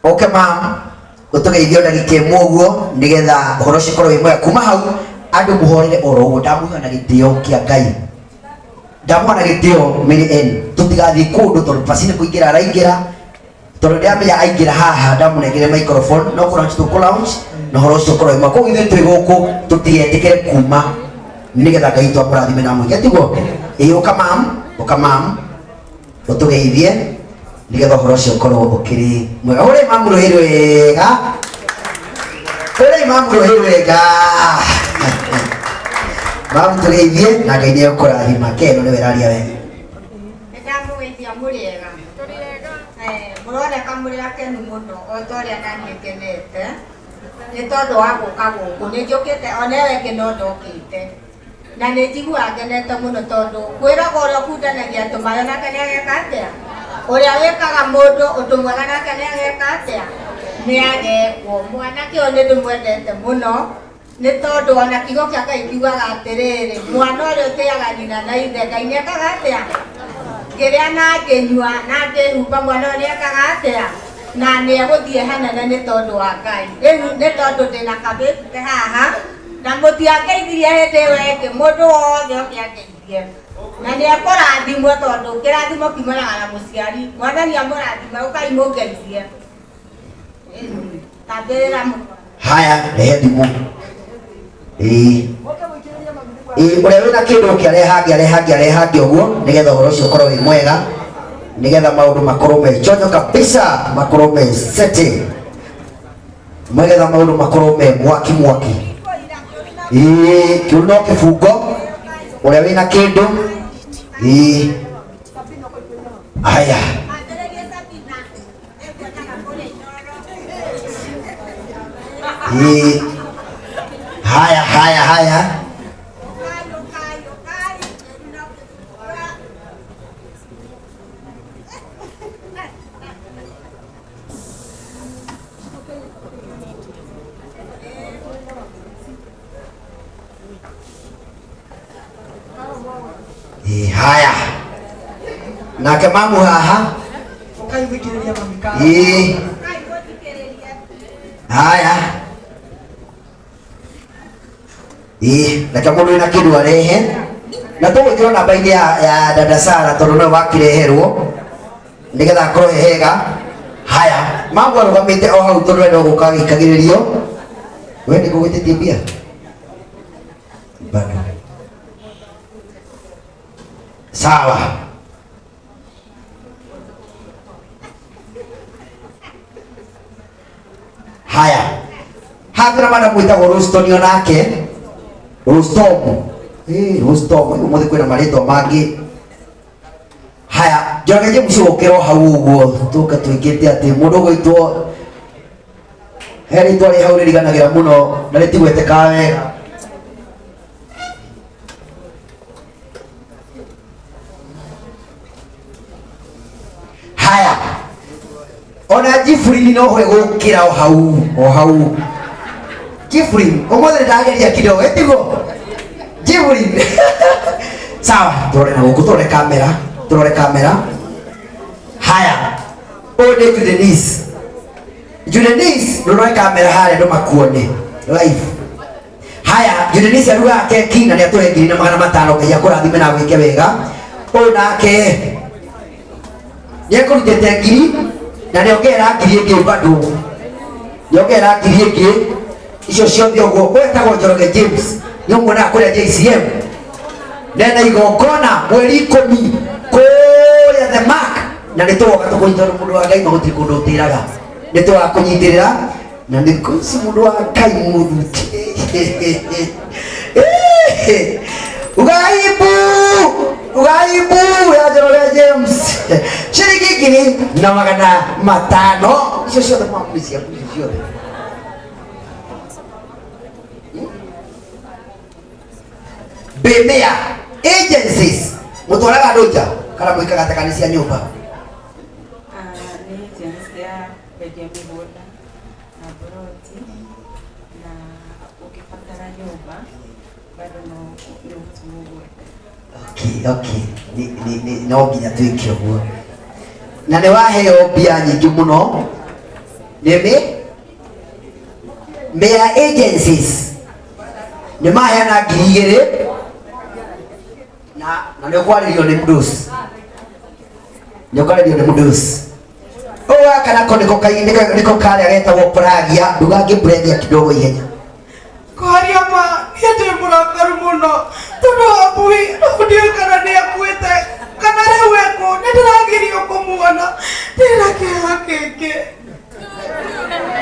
Oke mam ũtũgeithie o ndagĩka ĩmwe ũguo nĩgetha ũhoro ũcio ũkorwo wĩ mwega. Kuma hau andũ mũhorere oro ũguo, ndamũhoya na gĩtĩo kĩa Ngai, ndamũhoya na gĩtĩo Mary Ann, tũtigathiĩ kũndũ tondũ pasi nĩ kũingĩra araingĩra, tondũ ndĩramenya aingĩra haha ndamũnengere microphone no kũ launch tũkũ launch na ũhoro ũcio ũkorwo wĩ mwega. Koguo ithuĩ twĩ gũkũ tũtigetĩkĩre kuma nĩgetha Ngai witũ amũrathime na amũige, tiguo? Ĩĩ, ũka mam, ũka mam ũtũgeithie nĩgetha ũhoro ũcio ũkorwo ũkĩrĩ mwega. Ũrĩ mamu rũhĩ rwega, ũrĩ mamu rũhĩ rwega, mamu tũgeithie na Ngai nĩ ekũrathima. Keno nĩwe ĩraria wega. Nĩndamũgeithia mũrĩ ega. Eh, mũroneka mũrĩ akenu mũno o ta ũrĩa naniĩ ngenete nĩ tondũ wa gũka gũkũ. Nĩ njũkĩte ona ĩyo ĩngĩ no ndokĩte na nĩ njiguaga ngenete mũno tondũ kwĩragwo ũrĩa ũkundanagia tũmaĩ onake nĩ ageka atĩa, ũrĩa wĩkaga mũndũ ũndũ mwega nake nĩ ageka atĩa, nĩ agekwo. Mwanake ũyũ nĩ ndĩmwendete mũno nĩ tondũ ona kiugo kĩa Ngai kiugaga atĩrĩrĩ, mwana ũrĩa ũtĩaga nyina na ithe Ngai nĩ ekaga atĩa? Ngĩrĩa na ngĩnyua na ngĩhumba, mwana ũyũ nĩ ekaga atĩa? Na nĩ egũthiĩ hanene nĩ tondũ wa Ngai. Rĩu nĩ tondũ ndĩna kabĩbu ke haha na mũtiangeithirie hĩndĩ ĩyo ĩngĩ, mũndũ wothe oke angeithie na nĩ ekũrathimwo tondũ kĩrathimo kiumanaga na mũciari. Mwathani amũrathime, ũkai mũngeithie. Tambĩrĩra mũno. Haya, rehe thimũ. Ĩĩ ĩĩ, ũrĩa wĩna kĩndũ ũke arehange arehange arehange ũguo nĩgetha ũhoro ũcio ũkorwo wĩ mwega, nĩgetha maũndũ makorwo me chonjo kabisa, makorwo me sete, nĩgetha maũndũ makorwo me mwaki mwaki. Ĩĩ, kĩu no kĩbungo, ũrĩa wĩna kĩndũ. Ĩĩ, haya. Ĩĩ. Haya haya haya. Ĩĩ, haya nake mamu haha. Ĩĩ, haya. Ĩĩ, reke mũndũ wĩna kĩndũ arehe na tũgwĩkĩrwo namba-inĩ ya dada Sara tondũ nowe wakireherwo nĩgetha akorwo he hega. Haya, mamu arũgamĩte o hau tondũ we no gũka agĩikagĩrĩrio. We nĩ ngũgwĩtĩtie mbia bado. Sawa. Haya, hathira madam wĩtagwo Rostoni onake Rostomu. Eh, Rostomu ũmũthĩ kwĩna marĩtwa mangĩ. Haya, Njoroge James ũkĩra o hau ũguo tũke tũingĩte atĩ mũndũ ũgwĩtwo he rĩtwa rĩ hau rĩriganagĩra mũno na rĩtigwetekaga wega. Haya, ona Jibrini no hwe gũkĩra o hau o hau. Jibrini ũmũthĩ ndageria kidogo ĩtiguo Jibrini. Sawa, tũrore na gũkũ, tũrore kamera, tũrore kamera. Haya, ũyũ nĩ Judenis. Judenis, rũrore kamera harĩa andũ makuone live. Haya, Judenis arugaga keki na nĩ atũhe 1500. Ngai akũrathime na agwĩke wega. Ũyũ nake nĩ ekũrutĩte ngiri na nĩ ongerera ngiri ĩngĩ bado, nĩ ongerera ngiri ĩngĩ icio ciothe ũguo. Ũyũ etagwo Njoroge James, nĩ ũmuonaga kũrĩa JCM nena igongona mweri 10 kũrĩa The Mark, na nĩ tũgoka tũkũnyita tondũ mũndũ wa Ngai ma gũtirĩ kũndũ ũtĩraga, nĩ tũgakũnyitĩrĩra na nĩ kũci mũndũ wa Ngai mũthuti. Ugaibu ugaibu ya Njoroge James ciringi 1500 icio ciothe mwamu nĩ ciaku icio ciothe. Bemea agencies mũtwaraga andũ nja kana mwĩkaga atĩa kana nĩ cia nyũmba? Ah, nĩ agency ya kwendia mĩgũnda na mburoti, na ũngĩbatara nyũmba bado no nĩ ũgũtũmwo. Okay. No nginya twĩke ũguo na nĩ waheo mbia nyingĩ mũno. Nĩ Mea Agencies nĩ maheana 2000 na nĩ ũkwarĩrio nĩ Mdusi, nĩ ũkwarĩrio nĩ Mdusi. Ũyũ gaka nako nĩko nĩko karĩa getagwo Pragia, nduga ngĩmburendia kidogo ihenya. Kwaria ma, niĩ ndĩ mũrakaru mũno tondũ Wambui rĩu ndiũĩ kana nĩ akuĩte kana rĩu ekũ, nĩ ndĩragirio kũmuona, ndĩna kĩeha kĩingĩ.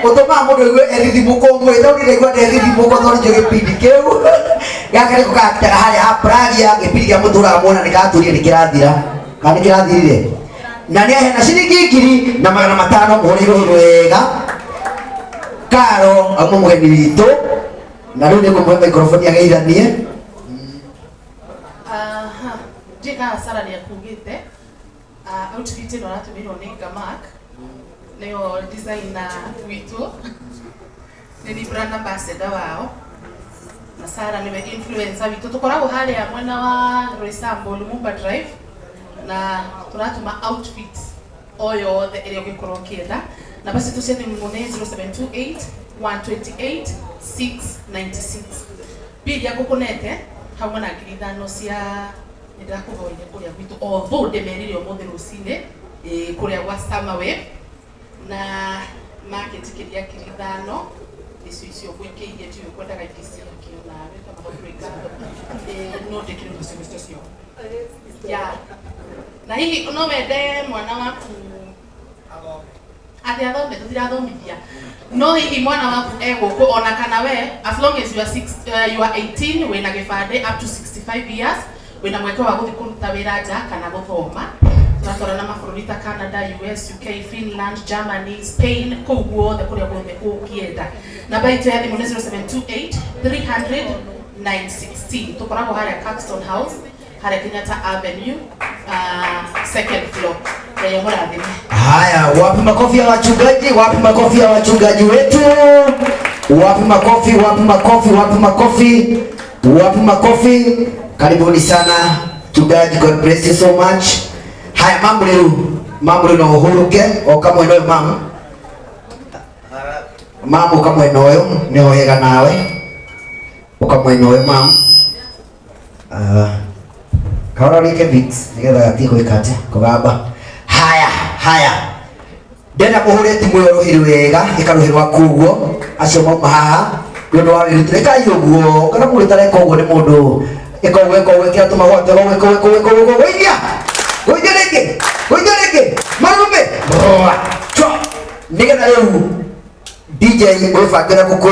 Ũtũmaga mũndũ aigue ethithimũko mwĩ no ndĩraigua ndethithimũko tondũ nĩkĩo gĩbindi kĩu gaka nĩko gakitaga harĩa ha Pragia, gĩbindi kĩa mũtũraga muona nĩ gaturie nĩ kĩrathira kana nĩ kĩrathirire, na nĩ aheana ciringi 1500. Mũhũrĩirwo wega karo auma mũgeni witũ, na rĩu nĩ ngũmũhe microphone ageithanie. Aha, ndiĩ kana Sara nĩ akugĩte outfit ĩno aratũmĩirwo nĩ Gamak, nĩyo designer witũ, nĩ ni brand ambassador wao, na Sara nĩwe influencer witũ. Tũkoragwo harĩa mwena wa Roysambu, Lumumba Drive, na tũratũma outfit o yothe ĩrĩa ũngĩkorwo ũkĩenda. Namba citũ cia thimũ nĩ 0728 128 696. Mbia iria ngũkũnete hamwe na 5000 cia nĩ ndakũhoire kũrĩa gwitũ, although ndĩmerire ũmũthĩ rũcinĩ kũrĩa gwa Summerwave na makĩnjikĩria 5000 icio icio ngũikĩirie, ndiũĩ kwendaga ingĩ ciakĩo nawe kama no ndĩkĩre nacio icio cio ya na hihi no wende mwana waku atĩ athome, tũtirathomithia, no hihi mwana waku e gũkũ ona kana we, as long as you are, you are 18, wĩna gĩbandĩ, up to 65 years, wĩna mweke wa gũthiĩ kũruta wĩra nja kana gũthoma. Tũratwarana mabũrũri ta Canada, US, UK, Finland, Germany, Spain, kũu guothe kũrĩa guothe ũngĩenda. Namba itũ ya thimũ nĩ 0728 300 916. Tũkoragwo harĩa Caxton House, harĩa Kenyatta Avenue, second floor. Ngai amũrathime. Haya, wapi makofi ya wachungaji? Wapi makofi ya wachungaji wetu? Wapi makofi? Wapi makofi? Wapi makofi? Wapi makofi? Karibuni sana mchungaji, God bless you so much. Haya, mamu rĩu, mamu rĩu no ũhurũke oka mwena ũyũ, mamu. Mamu ũka mwena ũyũ, nĩho hega nawe. Ũka mwena ũyũ mamu. Kahora rĩke beats nĩgetha gatige gwĩka atĩ kũgamba. Haya, haya, ndenda mũhũre timu ĩyo rũhĩ wega, ĩka rũhĩ rwaku ũguo, acio mauma haha nĩ ũndũ wa wĩrutĩri. Ĩkai ũguo, kana mũndũ ũtareka ũguo nĩ mũndũ. Ĩka ũguo, ĩka ũguo, ĩkĩra tũmahũa twega ũguo, ĩka ũguo, ĩka ũguo, ĩka ũguo, gũithia, gũithia rĩngĩ, gũithia rĩngĩ, marũme. Chwa. Nĩgetha rĩu DJ wĩbangĩre gũkũ.